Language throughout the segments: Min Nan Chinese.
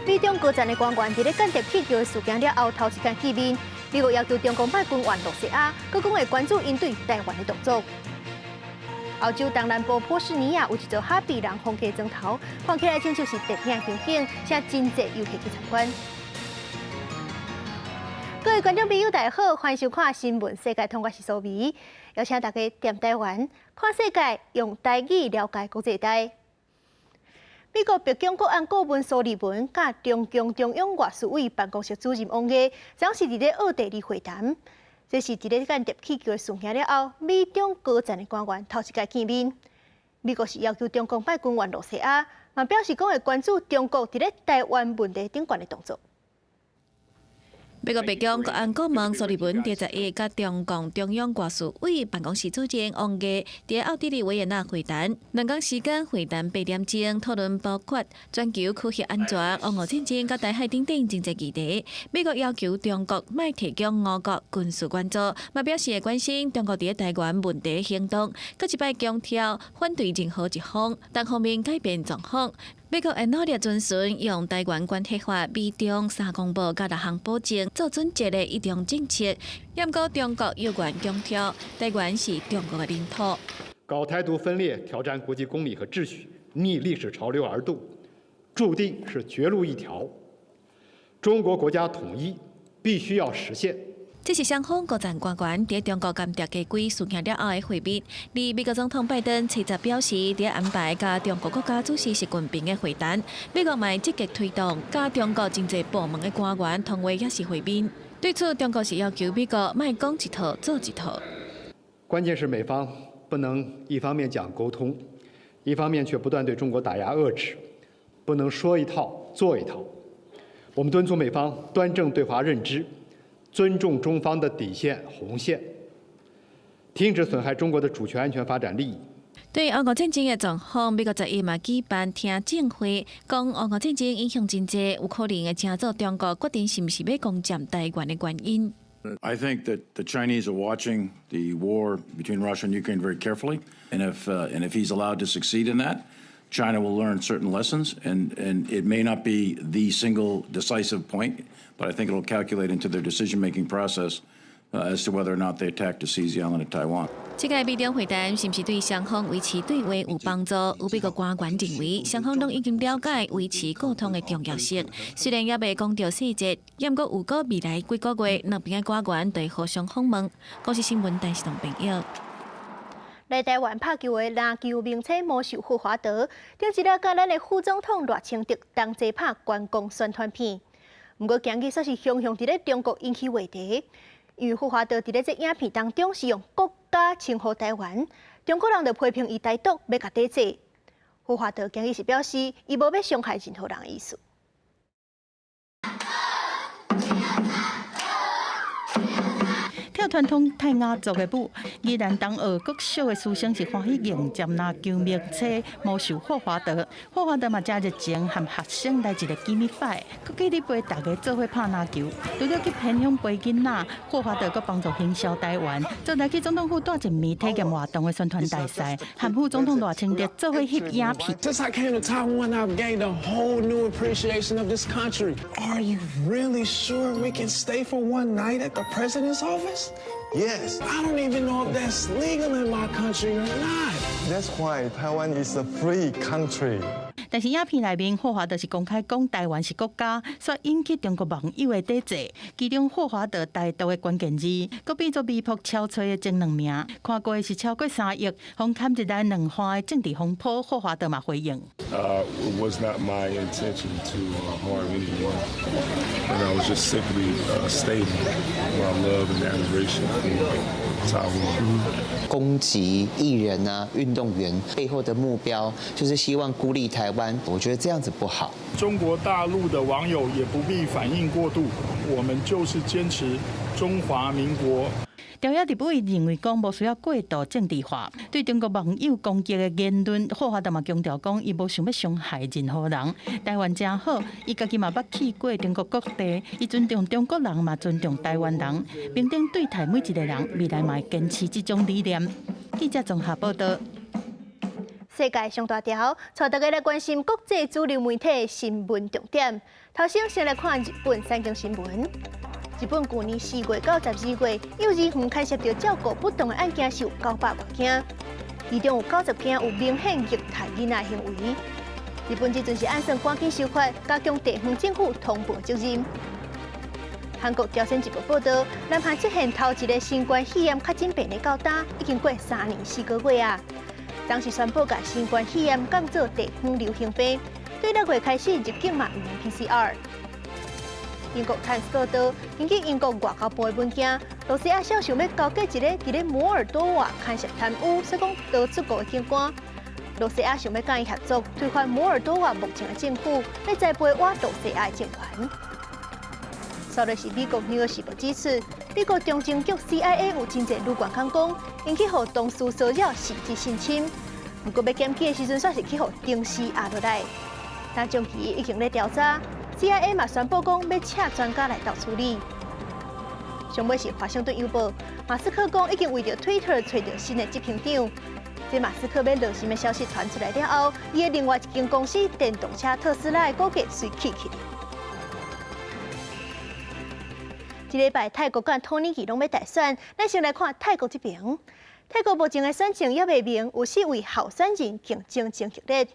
美中高層的官員佇咧間諜氣球的事件了後，頭一擺見面。美國要求中共莫軍援露西亞，閣講會關注𪜶對台灣的動作。歐洲東南部波斯尼亞有一座哈比人風格磚頭，看起來親像是電影場景，吸引真濟遊客去參觀。各位觀眾朋友，大家好，歡迎收看《新聞世界通》，我是蘇眉，邀請大家踮台灣看世界，用台語了解國際大。美國白宮國安顧問蘇利文佮中共中央外事委辦公室主任王毅，昨是佇咧奧地利會談。這是佇咧間諜氣球的事件了後，美中高層的官員頭一擺見面。美國是要求中共莫軍援露西亞，嘛表示講會關注中國佇咧台灣問題頂懸的動作。美國白宮國安顧問蘇利文佇11佮中共中央外事委辦公室主任王毅佇奧地利維也納會談，2工時間會談8點鐘，討論包括全球區域安全、烏俄戰爭佮台海等等真濟議題。美國要求中國莫提供烏國軍事援助，嘛表示會關心中國佇台灣問題行動，閣一擺強調反對任何一方單方面改變狀況。美國會努力遵循用台灣關係法、美中三公報佮六項保證做準則的一中政策。毋過中國猶原強調，台灣是中國的領土。搞台獨分裂、挑戰國際公理和秩序，逆歷史潮流而動，注定是絕路一條。中國國家統一必須要實現。這是雙方高層官員佇中國間諜機規事件了後的會面。而美國總統拜登初十表示，佇安排佮中國國家主席習近平的會談，美國嘛會積極推動佮中國真濟部門的官員通話抑是會面。對此，中國是要求美國莫講一套做一套。關鍵是美方不能一方面講溝通，一方面卻不斷對中國打壓遏制，不能說一套做一套。我們敦促美方端正對華認知，尊重中方的底線紅線，停止損害中國的主權、安全、發展利益。對烏俄戰爭的狀況，美國11嘛舉辦聽證會，講烏俄戰爭影響真濟，有可能會成做中國決定是毋是欲攻佔台灣的原因。 I think that the Chinese are watching the war between Russia and Ukraine very carefully, and if he's allowed to succeed in that, China will learn certain lessons, and it may not be the single decisive point, but I think it'll calculate into their decision-making process as to whether or not they attack to seize the island of Taiwan. 這個美中會談是毋是對雙方維持對話有幫助？有美國官員認為，雙方攏已經了解維持溝通的重要性。雖然猶未講著細節，毋過預估未來幾個月，兩邊的官員會互相訪問。公視新聞陳世東編譯。來台灣拍球的籃球明星魔獸霍華德，頂一日佮咱的副總統賴清德同齊拍觀光宣傳片。毋過今日煞是雄雄佇咧中國引起話題，因為霍華德佇咧這影片當中是用國家稱呼台灣，中國人就批評伊台獨，欲共抵制。霍華德今日是表示，伊無欲傷害任何人的意思。跳傳統泰雅族的舞，宜蘭東澳國小的師生是歡喜迎接籃球明星魔獸霍華德。霍華德嘛誠熱情，和學生來一個 give me five，閣繼續陪大家做伙拍籃球。除了去偏鄉陪囡仔，霍華德閣幫助行銷台灣，昨來去總統府帶一暝體驗活動的宣傳大使，和副總統賴清德做伙翕影片。 Since I came to Taiwan, I've gained a whole new appreciation of this country. Are you really sure we can stay for one night at the president's office? Yes. I don't even know if that's legal in my country or not. That's why Taiwan is a free country. 但是影片內面，霍華德是公開講台灣是國家，煞引起中國網友的抵制。其中霍華德台獨的關鍵字，閣變做微博超揣的前兩名，看過的是超過3億，予牽入來兩岸的政治風波，霍華德嘛回應。 It was not my intention to harm anyone, and I was just simply stating my love and admiration for Taiwan. 攻擊藝人啊、運動員背後的目標，就是希望孤立台灣。我覺得這樣子不好。中國大陸的網友也不必反應過度，我們就是堅持中華民國。朝野立委認為講無需要過度政治化，對中國網友攻擊的言論，霍華德嘛強調講，伊無想欲傷害任何人。台灣誠好，伊家己嘛捌去過中國各地，伊尊重中國人，嘛尊重台灣人，平等對待每一個人，未來嘛會堅持這種理念。記者綜合報道。世界上大條，帶大家來關心國際主流媒體新聞重點。頭先先來看日本產經新聞。日本舊年4月到12月，幼兒園牽涉著照顧不當的案件是有900外件，其中有90件有明顯虐待囡仔行為。日本這陣是按算趕緊修法，加強地方政府通報責任。韓國朝鮮日報報導，南韓出現頭一个新冠肺炎確診病例到今已經過3年4個月啊。當時宣布共新冠肺炎當做地方流行病，對6月開始入境嘛毋免 PCR。英國泰晤報導，根據英國外交部的文件，露西亞想欲勾結一个佇咧摩爾多瓦牽涉貪污，所以講逃出國的警官。露西亞想欲佮伊合作，推翻摩爾多瓦目前的政府，欲栽培倚露西亞的政權。煞落是美國紐約時報指出，美國中情局 CIA 有真濟女員工講，𪜶去予同事騷擾甚至性侵，毋過欲檢舉的時陣，煞是去予同事壓落來。但長期已經咧調查，CIA 嘛宣布講欲請專家來鬥處理。上尾是華盛頓郵報，馬斯克講已經為著 Twitter 揣著新的執行長。這馬斯克欲落任的消息傳出來了後，伊的另外一間公司電動車特斯拉的股價隨起起。這禮拜泰國佮土耳其攏欲大選，咱先來看泰國這邊。泰國目前的選情猶未明，有四位候選人競爭真激烈。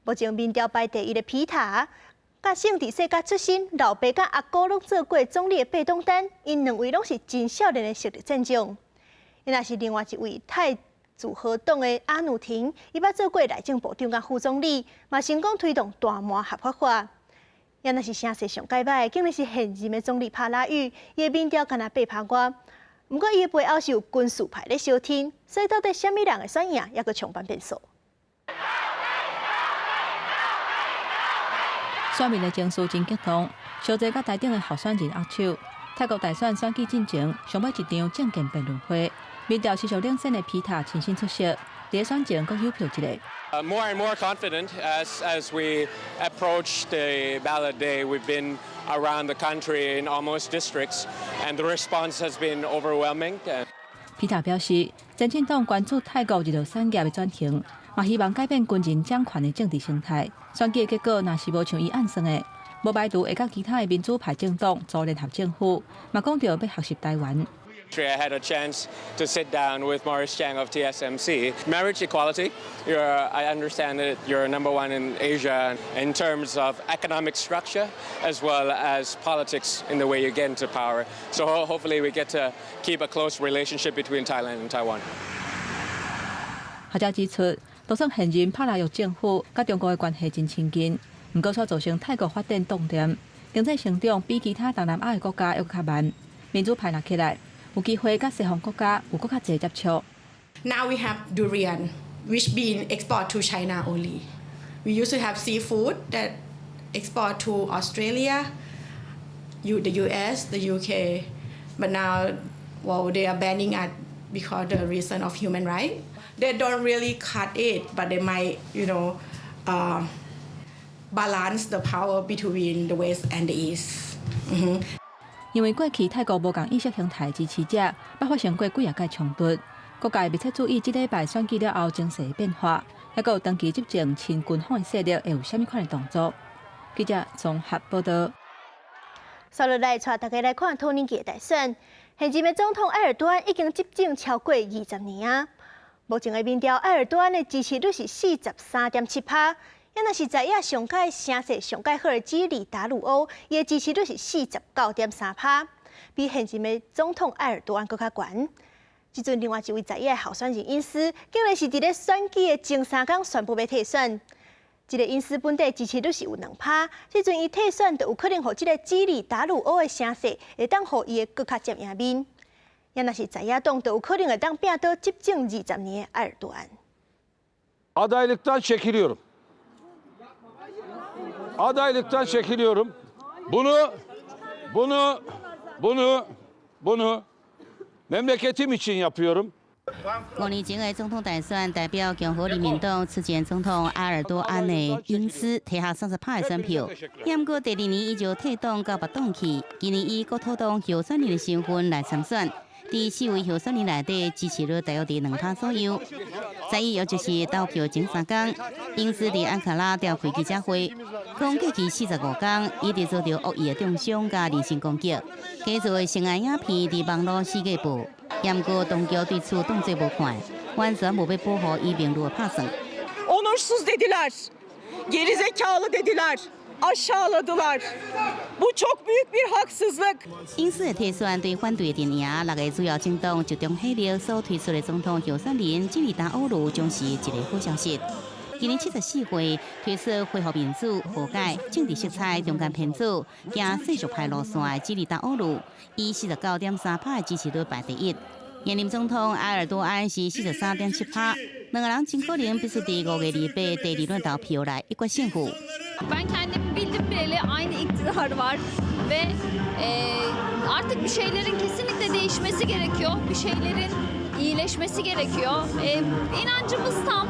目前民調排第一的皮塔，佮政治世家出身，老爸佮阿哥攏做過總理的貝東丹，𪜶兩位攏是真少年的實力戰將。若是另外一位泰組合黨的阿努廷，伊捌做過內政部長佮副總理，嘛成功推動大麻合法化。若是聲勢上蓋䆀，竟然是現任的總理帕拉育，伊的民調干焦8趴外。毋過伊的背後是有軍事派咧相挺，所以到底啥物人會選贏，猶閣充滿變數。選民的情緒真激動，小濟佮台頂的候選人握手。泰國大選選舉進前，上尾一場政見辯論會，民調持續領先的皮塔親身出席，佇選前閣有票一个。 More and more confident as we approach the ballot day. We've been around the country in almost districts, and the response has been overwhelming. 皮塔表示，前進黨關注泰國日料產業的轉型，嘛希望改變軍人掌權的政治生態。選舉的結果若是無像伊按算的，無排除會佮其他的民主派政黨組聯合政府，嘛講著欲學習台灣。 I had a chance to sit down with Morris Chang of TSMC. Marriage equality, I understand that you're number one in Asia in terms of economic structure as well as politics in the way you get into power. So hopefully we get to keep a close relationship between Thailand and Taiwan. 學者指出，就算現任帕拉育政府佮中國的關係真親近，毋過卻造成泰國發展凍停，經濟成長比其他東南亞的國家猶閣較慢。民主派若起來，有機會佮西方國家有閣較濟接觸。 Now we have durian, which being export to China only. We used to have seafood that export to Australia, the US, the UK, but now, well, they are banning it because the reason of human right. They don't really cut it, but they might balance the power between the West and the East. 因為過去泰國無仝意識形態支持者，捌發生過幾若擺衝突，各界密切注意這禮拜選舉了後情勢的變化，猶閣有長期執政親軍方的勢力會有啥物款的動作？記者綜合報導。接落來，帶大家來看土耳其的大選。現任的總統埃爾多安已經執政超過20年啊。目前的民調，埃爾多安的支持率是43.7趴。若是在野上蓋聲勢上蓋好的基里達魯歐，伊的支持率是49.3趴，比現任的總統埃爾多安閣較懸。這陣另外一位在野的候選人隱斯，竟然是佇咧選舉的前3工宣布欲退選。這個隱斯本底支持率是有2趴，這陣伊退選，就有可能予這个基里達魯歐的聲勢會當予伊會閣較佔贏面。若是在野黨，就有可能會當摒倒執政20年的埃爾多安。 Adaylıktan çekiliyorum. Adaylıktan çekiliyorum. Bunu, bunu, bunu, bunu memleketim için yapıyorum. 5年前的總統大選，代表共和人民黨出戰總統埃爾多安的隱斯提下30趴的選票，毋過第二年伊就退黨到別黨去。今年以國土黨候選人的身份來參選，佇四位候選人內底支持率大約佇2趴左右。11，也就是投票前3工，英斯佇安卡拉召開記者會，講過去45工，伊直遭著惡意的中傷佮人身攻擊，假造的性愛影片佇網路四界播，毋過當局對此當作無看，完全無欲保護伊名譽的拍算。 Onursuz dediler, gerizekalı dediler, aşağıladılar. Bu çok büyük bir haksızlık. 英斯的退選對反對陣營六个主要政黨集中火力所推出的總統候選人基里達奧盧將是一個好消息。今年74歲，推出恢復民主、和解、政治色彩中間偏左、行世俗派路線的基里達奧盧，以49.3趴的支持率排第一。現任總統埃爾多安是43.7趴，兩个人真可能必須佇5月28第二輪投票來一決勝負。 Ben kendimi bildim bileli aynı iktidar var ve artık bir şeylerin kesinlikle değişmesi gerekiyor. Bir şeylerin iyileşmesi gerekiyor. İnancımız tam.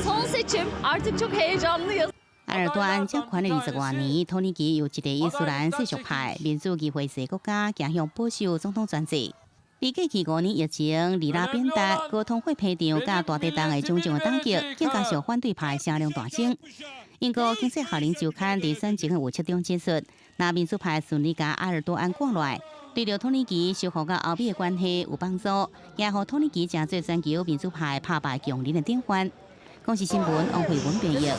Son seçim. Artık çok heyecanlıyız. 埃爾多安掌權了20外年，土耳其由一個伊斯蘭世俗派民主議會制國家，走向保守總統專制。佇過去5年疫情、里拉貶值、高通貨膨脹、佮大地震的種種的打擊，更加上反對派聲量大增。英國經濟學人週刊佇選前的預測中指出，若民主派順利共埃爾多安趕落來，對著土耳其修復佮歐美的關係有幫助，也予土耳其成做全球民主派拍敗強人的典範。公視新聞王慧文編譯。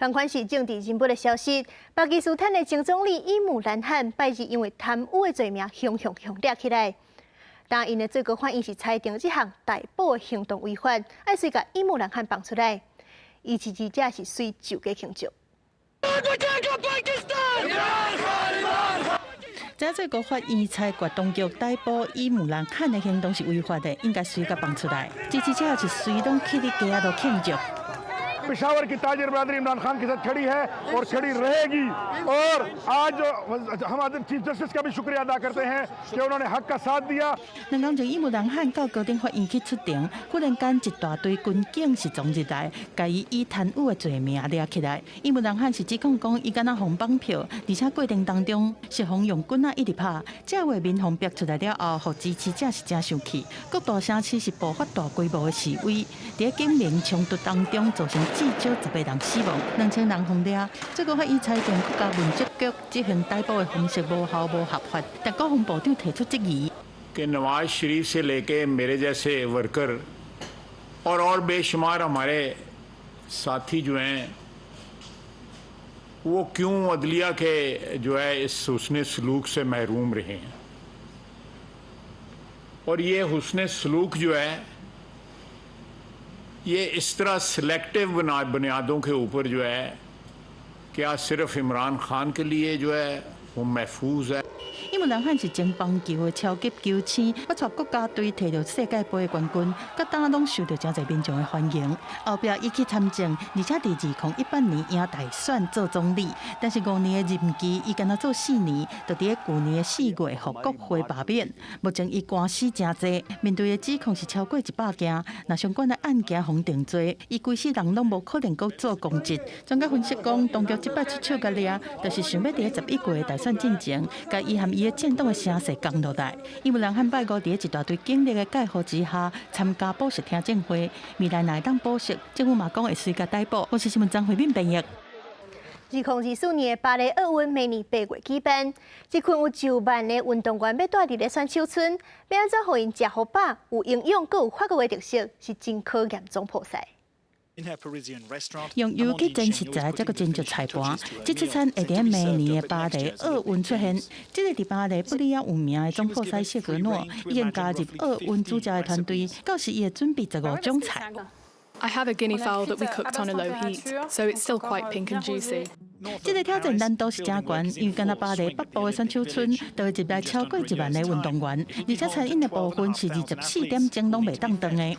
仝款是政治人物的消息，巴基斯坦的前總理伊姆蘭汗拜日因為貪污的罪名，雄雄雄掠起來。但𪜶的最高法院是裁定這項逮捕的行動違法，愛隨共伊姆蘭汗放出來。伊支持者是隨就地慶祝。這最高法院裁決當局逮捕伊姆蘭汗的行動是違法的，應該隨共放出來。支持者是隨攏去佇街仔度慶祝。 Peshawar की ताजिर बिरादरी इमरान खान के साथ खड़ी है और खड़ी रहेगी और आज हम चीफ जस्टिस का भी शुक्रिया अदा करते हैं कि उन्होंने हक का साथ दिया。兩工前，伊姆蘭汗到高等法院去出庭，忽然間一大堆軍警是衝入來，共伊以貪污的罪名掠起來。伊姆蘭汗是指控講，伊敢若予綁票，而且過程當中是予用棍仔一直拍。這畫面予拍出來了後，予支持者是誠生氣。各大城市是爆發大規模的示威，佇警民衝突當中造成至少10個人死亡，2000人予掠。最高法院裁定國家問責局執行逮捕的方式無效無合法，但國防部長提出質疑。 कि नवाज शरीफ से लेके मेरे जैसे वर्कर और बेशुमार हमारे साथी जो हैं वो क्यों अदलिया के जो है इस हुस्न सलूक से महरूम रहे हैं और ये हुस्न सलूक जो है ये इस तरह सिलेक्टिव बुनियादों के ऊपर जो है क्या सिर्फ इमरान खान के लिए जो है वो महफूज है。伊姆蘭汗是前棒球的超級球星，捌帶國家隊提著世界盃的冠軍，佮當攏受到誠濟民眾的歡迎。後壁伊去參政，而且佇2018年贏大選做總理，但是5年的任期，伊干焦做4年，就佇咧舊年的4月，予國會罷免。目前伊官司誠濟，面對的指控是超過100件，若相關的案件予定罪，伊規世人攏無可能閣做公職。專家分析講，當局這擺出手共掠，就是想欲佇咧11月大選進前，共伊和伊的政黨的聲勢降落來。伊姆蘭汗拜五佇咧一大堆警力的戒護之下，參加保釋聽證會，未來若會當保釋，政府嘛講會隨共逮捕。公視新聞張惠敏編譯。2024年的巴黎奧運明年8月舉辦，這群有上萬的運動員欲蹛佇咧選手村，欲按怎予𪜶食予飽、有營養、閣有法國的特色，是真考驗總鋪師。用優質真食材，這閣斟酌菜盤，這出餐會佇明年的巴黎奧運出現。這个佇巴黎布里亞有名的總鋪師謝格諾已經加入奧運煮食的團隊，到時伊會準備15種菜。 I have a guinea fowl that we cooked on a low heat, so it's still quite pink and juicy. 這个挑戰難度是誠懸，因為干焦巴黎北部的選手村，就會入來超過1萬个運動員，而且餐飲的部分是24點鐘攏袂當斷的。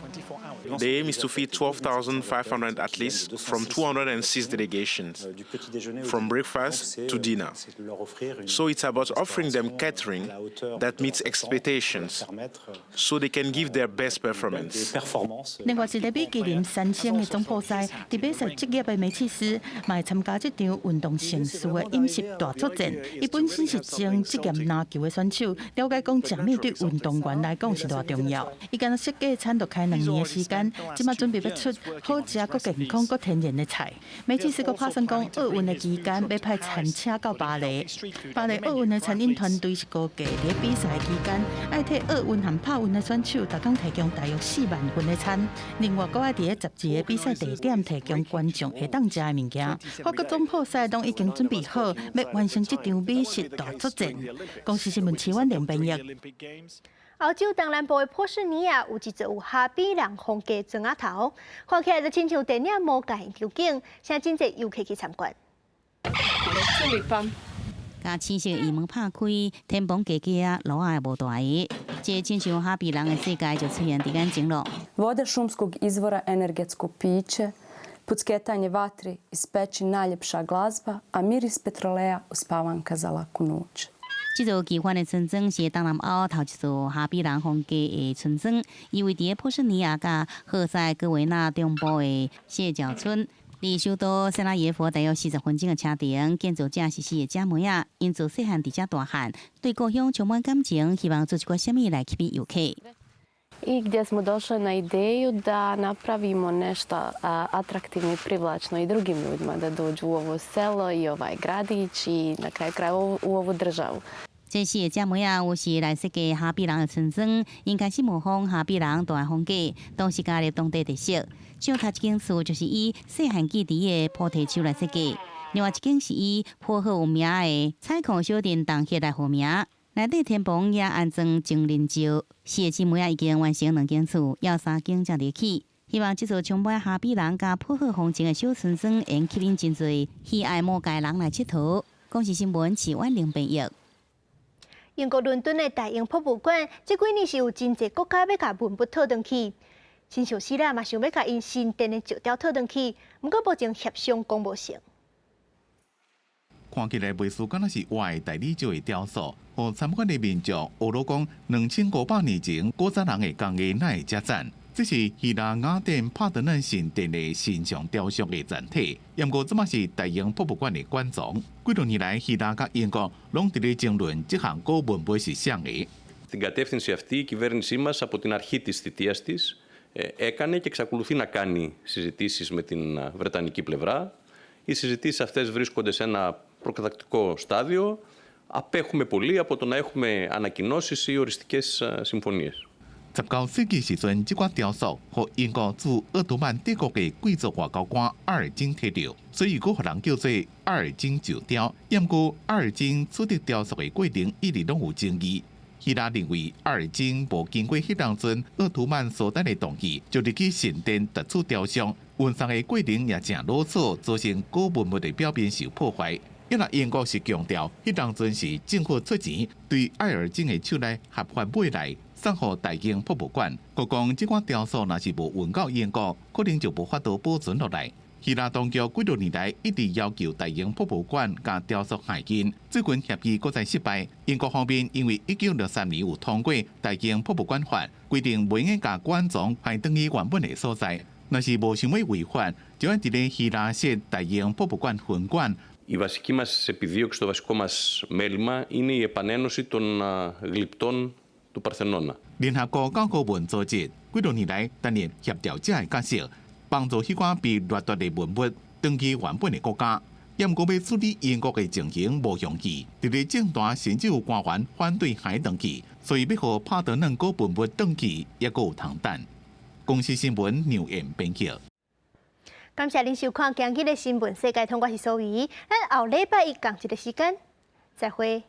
The aim is to feed 12,500 athletes from 206 delegations, from breakfast to dinner. So it's about offering them catering that meets expectations, so they can give their best performance. 另外一个米其林三星的總鋪師，佇比賽職業的梅切斯，嘛會參加這場運動盛事的飲食大作戰。伊本身是前職業籃球的選手，了解講食物對運動員來講是偌重要。伊干焦設計餐就開2年的時間，這馬準備欲出好食、閣健康、閣天然的菜。梅切斯閣拍算講，奧運的期間欲派餐車到巴黎。巴黎奧運的餐飲團隊是估計，佇比賽期間，愛替奧運和帕運的選手，逐工提供大約4萬份的餐。另外，閣愛佇咧12個比賽地點提供觀眾會當食的物件。法國總鋪師攏已經準備好，欲完成這場美食大作戰。公視新聞徐婉玲編譯。歐洲東南部的波斯尼亞有一座有哈比人風格磚仔頭，看起來就親像電影魔戒的場景，請真濟遊客去參觀。共青色掩門拍開，天棚加加爐仔的無大个，這親像哈比人的世界就出現佇眼前囉。 Voda šumskog izvora energetsko piće, pucketanje vatri iz peći najljepša glazba, a miris petroleja uspavanka za laku noć. 這座奇幻的村莊是東南歐頭一座哈比人風格的村莊，伊位佇咧波斯尼亞佮赫塞哥維納中部的蟹腳村。離首都薩拉耶夫大約40分鐘的車程，建造者是四个姐妹仔，𪜶自細漢佇遮大漢，對故鄉充滿感情，希望做一寡啥物來吸引遊客。 I gdje smo došle na ideju da napravimo nešto atraktivno i privlačno i drugim ljudima da dođu u ovo selo i ovaj gradić i na kraju krajeva u ovu državu. 這四個姐妹仔有時來設計哈比人的村莊，𪜶開始模仿哈比人蹛的風格，同時加入當地特色。像頭一間厝就是以細漢記佇的菩提樹來設計，另外一間是以波赫有名的採礦小鎮洞穴來號名。內底天棚也安裝精靈石。四個姊妹仔已經完成兩間厝，猶有三間正佇起。希望這座充滿哈比人佮波赫風情的小村莊，會吸引真濟喜愛魔戒人來𨑨迌。公視新聞徐婉玲編譯。英國倫敦的大英博物館，這幾年是有真濟國家欲共文物討轉去，親像希臘嘛想欲共𪜶神殿的石雕討轉去，毋過目前協商講無成。看起來袂輸，敢若是活的大理石的雕塑，予參觀的民眾學囉講2500年前古早人的工藝哪會遮讚？這是希臘雅典帕德嫩神殿的神像雕像的殘體，毋過這馬是大英博物館的館藏。幾多年來，希臘佮英國攏佇咧爭論這項古文物是啥的。 Στην κατεύθυνση αυτή η κυβέρνησή μας από την αρχή της θητείας της έκανε και εξακολουθεί να κάνει συζητήσεις με την βρετανική πλευρά. Οι συζητήσεις αυτές βρίσκονται σε ένα προκαταρκτικό στάδιο. Απέχουμε πολύ από το να έχουμε ανακοινώσεις ή οριστικές συμφωνίες. 19世紀時陣，這款雕塑予英國駐鄂圖曼帝國的貴族外交官阿爾金提著，所以閣予人叫做阿爾金石雕。毋過阿爾金取得雕塑的過程一直攏有爭議。希臘認為阿爾金無經過彼當陣鄂圖曼蘇丹的同意，就入去神殿奪取雕像，運送的過程也誠囉嗦，造成古文物的表面受破壞。因為英國是強調，彼當陣是政府出錢對阿爾金的手內合法買來，送予大英博物館。閣講這款雕塑若是無運到英國，可能就無法度保存落來。希臘當局幾多年來一直要求大英博物館共雕塑還金，最近協議閣再失敗。英國方面因為1963年有通過大英博物館法，規定袂用共館藏還轉去原本的所在。若是無想欲違法，就愛佇咧希臘設大英博物館分館。 Η βασική μας επιδίωξη, το βασικό μας μέλημα είναι η επανένωση των γλυπτών του Παρθενώνα. 聯合國教科文組織幾多年來擔任協調者的角色，幫助彼寡被掠奪的文物轉去原本的國家。毋過欲處理英國的情形無容易，佇咧政壇甚至有官員反對還轉去，所以欲予帕德嫩古文物轉去，猶閣有通等。公視新聞劉燕編輯。感謝您收看今日的新聞世界通，我是蘇怡，咱後禮拜一仝一个時間，再會。